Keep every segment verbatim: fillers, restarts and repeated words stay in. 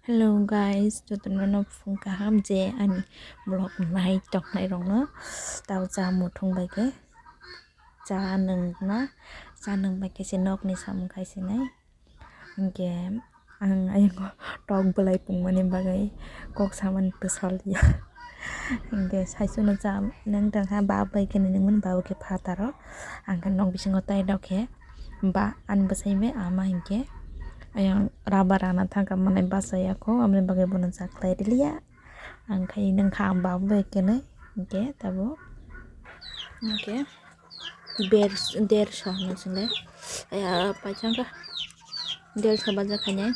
Hello guys, jotono no phung kaham je ani vlog nai toknai rokno. Tao cha muthung bai khe cha nwng na, cha nwng bai khe se nokni samung khai se nai. Hinkhe ang ayang tok belai pungmani bagwi kok samani twsal ya. Hinkhe saichung no cha nwng tang kha, bab bai khe nwng mani, bab khe phataro. Ang khe nok bisingo tai rok khe ba ani bwsai bai ama hinkhe ayang rubber rana thangkha, manai bachaya kho, amoni bagwi bono cha khlai riliya. Ang khai nwng kha, ang bab bai khe nai hinkhe tabo hinkhe der, derso hinwi swngle. Aya, paithang kha. Derso baja khainai.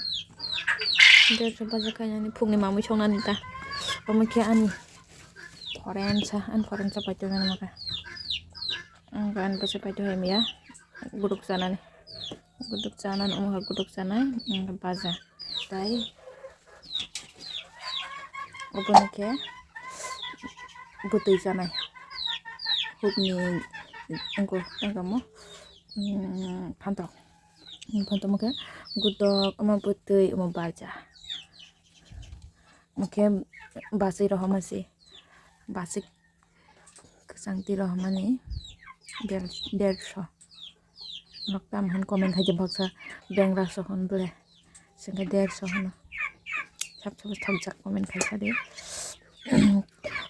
Derso baja khainani phukni mamwi songnani ta. Omo khe ani foreign sa, ani foreign sa paithang nani mokhe. Ang ani bwsai paithang hai miya. Guduk chanani. Guduk chanani, omo khe guduk chanai, mm, baja. Tai obono khe bwtwi chanai. Hukni wngkha, wngkha mo, mm, phantok. Phantok mo khe gudok, omo bwtwi, omo baja. Mo khe bachwi rohorma se. Bachwi kwchang twi rohormani der-, derso. Nok tam han comment khai di baksa bengra so hwn ble. Sengkhe derso hwno. Sab sabo thokjak comment khai sa di.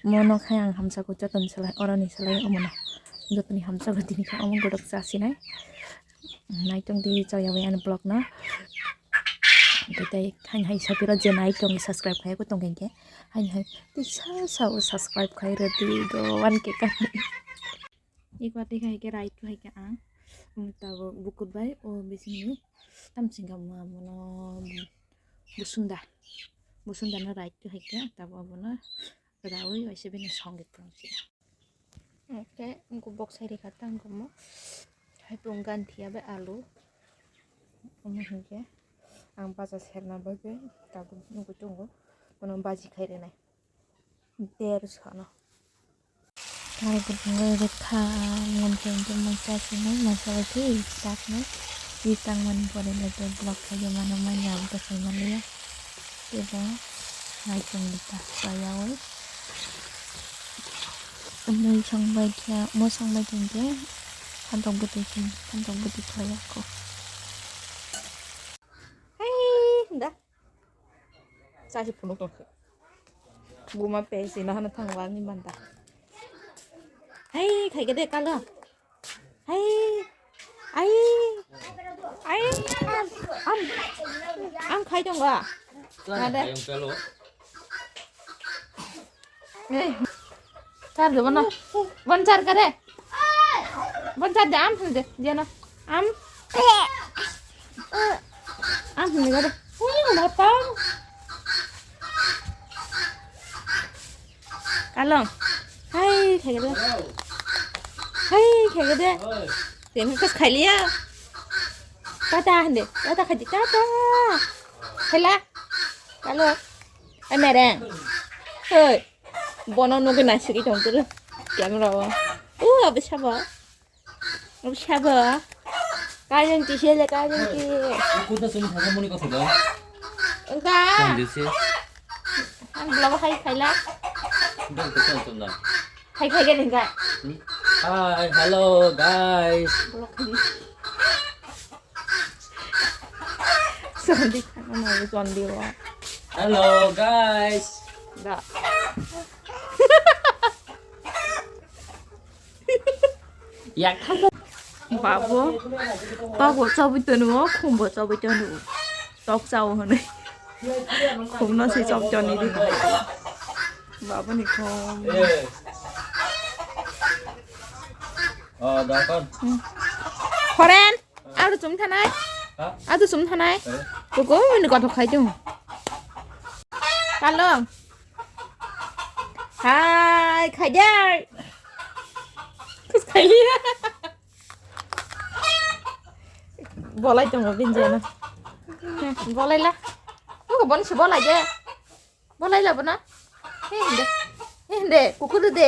Mono khai ang hamsa ko joton salai, oroni salai omono. Jotoni hamsa ko tini khe omo godok chasinai. Naitung di chaya bai ani vlog no. Tei tei haini hai sapiro je nai tong subscribe khai ko tong khe haini hai tei sa sa o subscribe khai rw di do one K ka. Ikwa tei khai khe rai tu hai khe ang. Tabuk bukur bai o bisingni tamsing kha ma mono busunda. Busunda no rai tu hai khe tabuk abono rawi waisa bini songwi tong si. Oke, gubok sai rikha tang gumo. Hai pung gan thiya bai alu. Omo hinkhe ang bacha serna bagwi tabuk nugwi tongo. Bono baji khai rwnai. Derso no. Tei bo tongwi rwkha, moni tei tei masa sini, masa bai tei tak no. Tei tang mani pore le tei block khai mano manya abo to sai maliya. Tei bo nai tong di ta, chaya oi. Mui song bai khe, mo song bai tong khe, phantok bwtwi sini, phantok bwtwi khlai ya kho. Hai, da. Chahi phunuk tong khe. Buma pe sini hana thang wani manta. Hai, khai khe de kalo. Hai. Ai. Ai. Am. Am khai tong ga. Ada. Eh. Char de bono. Bon char kare. Bon char de am de. Dia na. Am. Am ni kare. Ui, matang. Kalong. Hai, khai kare. Hai, khai kare. Temi kas khai liya. Tata hande. Tata khai tata. Hela. Kalong. Ai mereng. Hei. Bono nugwi naisik tong turu. Camera o. Uh, abi sabo. Abi sabo. Kajang ti sele kajang ti. Kuda sum thaga muni kotho da. Engka. Kondisi. Ang vlog hai khaila. Dong to chon chon da. Hai khai gani engka. Hi, hello guys. Vlog hai. Sondi thangma no sondi wa. Hello guys. Da. Yak. Babo. Babo chobwi tonu, khumbo chobwi tonu. Tok chao hwnwi. Khumno se chop choni di. Babo ni khum. Eh. Oh, da kon. Khoren. Ado chum thanai. Ha? Ado chum thanai. Eh? Kuku ni kothok khai chung. Kalong. Hai, khai dai. Kus khai liya. Bolai tongo binjana. Bolai la. Kuku bon si bolai je. Bolai labo na? He hinde. He hinde. Kuku de de.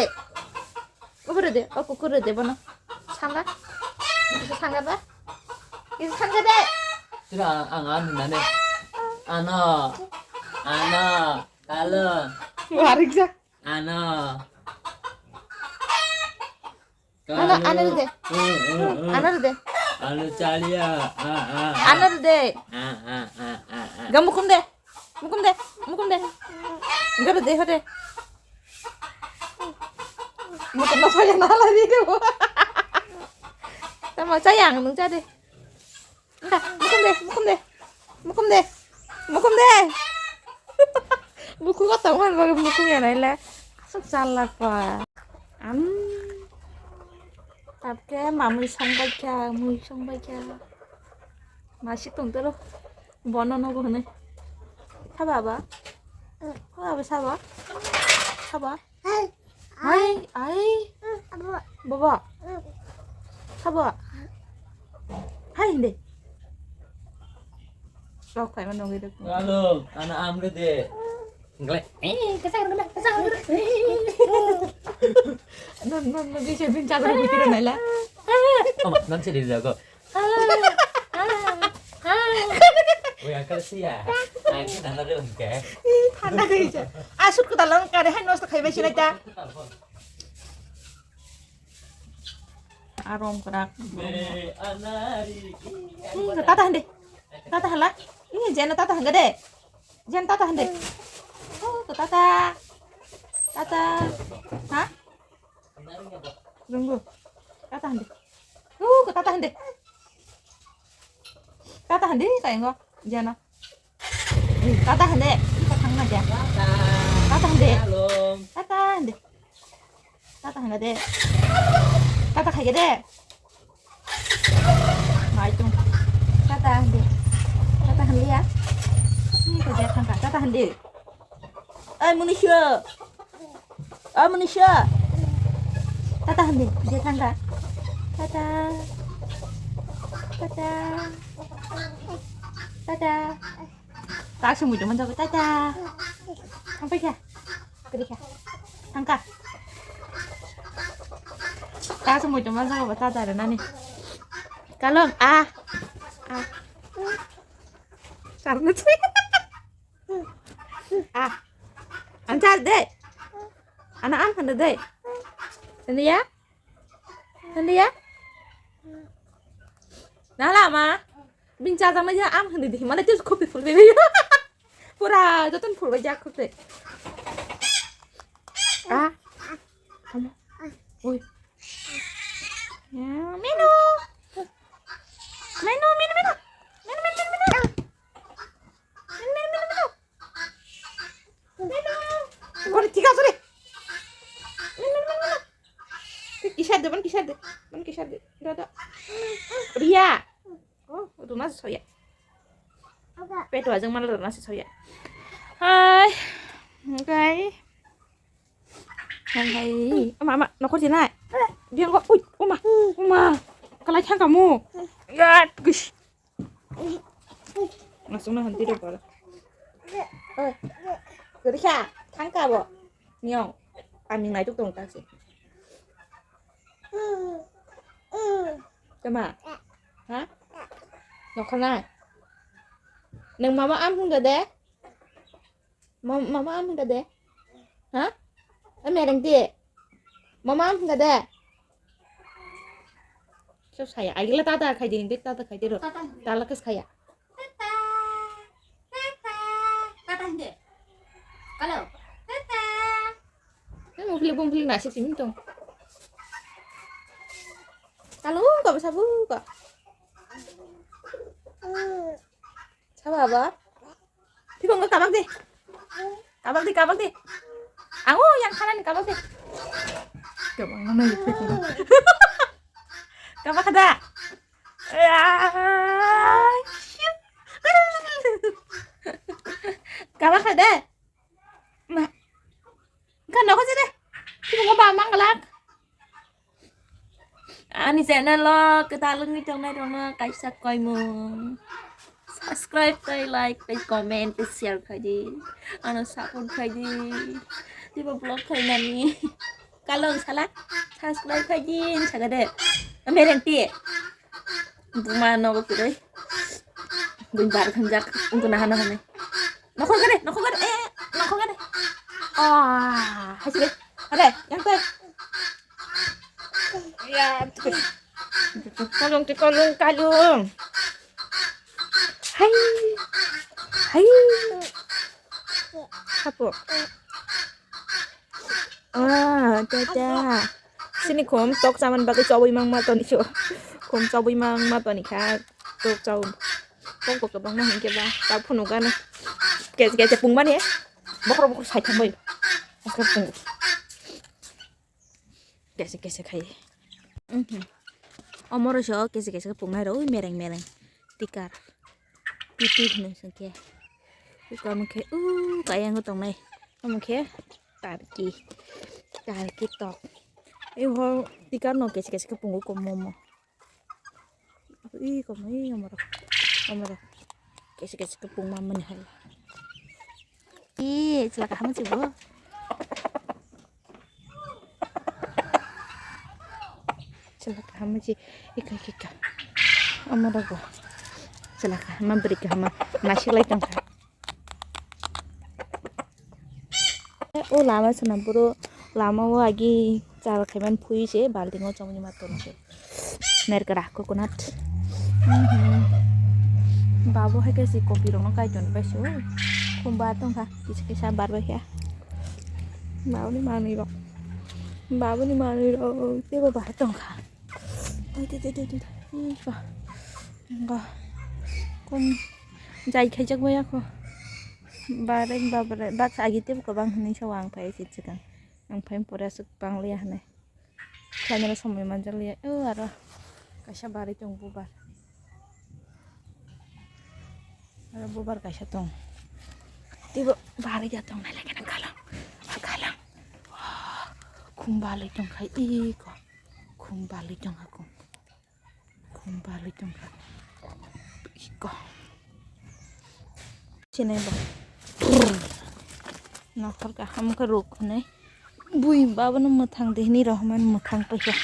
Kuku de de. O kuku de de bono. Sanga. Kuku sanga ba. Kuku sanga de. Tira ang an nane. Ano. Ano, kalo. Wariksa. Ano. Ano, ano de. Hmm, hmm, hmm. Ano de. Ano chalia. Ah, ah, ah. Ano de. Ah, ah, ah, ah, ah. Ga mukum de. Mukum de. Mukum de. Ga de, hode. Mukum na saya na lari de. Tamo sayang, nung cha de. Mukum de, mukum de. Mukum de. Mukum de. Buku ko tong man baga mukum ya naila. Asuk chalak pa. Am. Tapke mamui song baikha, mui song baikha. Masik tong toro. Bono nogo hone. Saba ba. Saba ba, saba. Saba. Hai, hai. Baba. Sabo. Hai, hindi. Sok kai mano gitu. Halo, ana am gede. Ngle. Eh, kesang gede, kesang gede. Non, non, non, di sebin chadar bitir naila. Ama, non sih di jago. Woi, angkel sih ya. Angkel nana deh, oke. Ih, thanda khe se. Asuk kwtal wng kare hai nosto khaibai sinai ta. Arom krak. Hmm, tata hande. Tata hala. Ini jena tata hanga de. Jen tata hande. Oh, tata. Tata. Ha? Runggu. Tata hande. Uh, ko tata hande. Tata hande kaingo. Jana. Eh, tata hande. Iko thangna ja. Tata hande. Tata hande. Tata hande de. Tata khai de. Mai tung. Tata hande. Tata hande ya. Iko ja thangka. Tata hande. Ai, Munisha. Ai, Munisha. Tata hande, je thangka. Tata. Tata. Tata. Tak semui teman jago. Tata. Sampai kya? Kiri kya? Thangka. Tak semui teman jago. Tata ada nani. Kalong. Ah. Ah. Karena sih. Ah. Anchar de. Ana am khanda de. Tanda ya? Tanda ya? Nala ma. Bin cha jang na ya am khanda de. Mana tis khopi phul be. Pura joton phul be ja khopi. Ah. Oi. Ya, menu. Menu, menu, menu. Menu, menu, menu, menu. Menu, menu, menu, menu. Menu. Kore thik aso re. Menu, menu, menu. Kisar de, bon kisar de. Bon kisar de. Dada. Ria. Oh, runa soya. Peto ajang mana runa soya. Hai. Hai. Hai, hai. Ama, ama, nokor jinai. Biang ko, ui, uma, uma. Kalai thang kamu. Ya, gush. Masuk na hanti do pala. Oi. Gurikha, thang ka bo. Nyong. Ami ngai tuk tong taksi. Tama. Ha? Nokor nai. Nang mama am hung de? Mama, mama am hingka de? Ha? Eh, mereng ti. Mama am hingka de? Sab saya, agila tata khai dini, tata khai diro. Tata. Tala kes khaya. Tata. Tata. Tata hinde. Halo. Tata. Eh, mufli bumfli nasi simin tong. Kalu ka, sabu ka. Saba ba? Thikong kabak di. Kabak di, kabak di. Ango yang kanan kabak di. Kabak mana itu? Kabak ada. Ya. Kabak ada. Ma. Kan aku sih deh. Thikong ba manggalak. Ani channel o kwtal wngwi tongnai rokno kaisa koimung. Subscribe tei like tei comment tei share khai di. Ano support khai di. Teibo vlog khainani. Kalong sala subscribe khai di saka de. Mereng ti. Buma nogo kwrwi. Bui bar khanjak wngkha naha naha ni. Nokhor gede, nokhor gede. Tong ti kolung kalung. Hai. Hai. Hapo. Ah, tata. Sini khom tok chaman bagwi chobwi mang ma toni cho. Khom chobwi mang ma toni kha. Tok chau. Kok kok bang ma hingke ba. Ta phunu gana. Kece kece pung mani. Bokhro bokhro sai thang bai. Aska pung. Kese kese khai. Mhm. Omoro so kese kese pungnai ro, ui, mereng mereng. Tikar. Piti hwnwi singkhe. Ui, omo khe, u, kayang tongnai. Omo khe tarki. Tarki tok. Ei ho tikar no kese kese khe pungo kom momo. Ui, kom, ui, omoro. Omoro. Kese kese khe pung mamani hai. Ih, chwla kaham se bo. Chwla kaham se, ika, ika, ika. Omo rogo. Chwla kaham, bwrwi kaham, naisik lai tongkha. O lama swnam boro, lama o agi chal khaiman phui se, balting o chongni ma tong se. Merkra coconut. Mhm. Babo hai khe si kopi rokno kaiton bai se. Khum bar tongkha, kisa kisa bar bai kha. Baboni manwi rok. Baboni manwi rok teibo bar tongkha. Tei, tei, tei, tei, tei, tei. Ih, ba. Ba. Kum jai khaijak bai ako. Bare, babare. Baksa agi teibo kwbang hwnwi sa ang phai si chikang. Ang phai pore aswk bang liya hwnwi. Khlainani somoi manjak liya. O aro kaisa barwi tong bubar. Aro bubar kaisa tong. Teibo barwi ya tong nai lagi na kalang. Kalang. Khum balwi tong khai iko. Khum balwi tong aku. Khum balwi tong khai. Iko. Sini ba. Nokhor kaham khe ruk hwnwi. Bui babano mwthang de hini rohman mwthang paikha.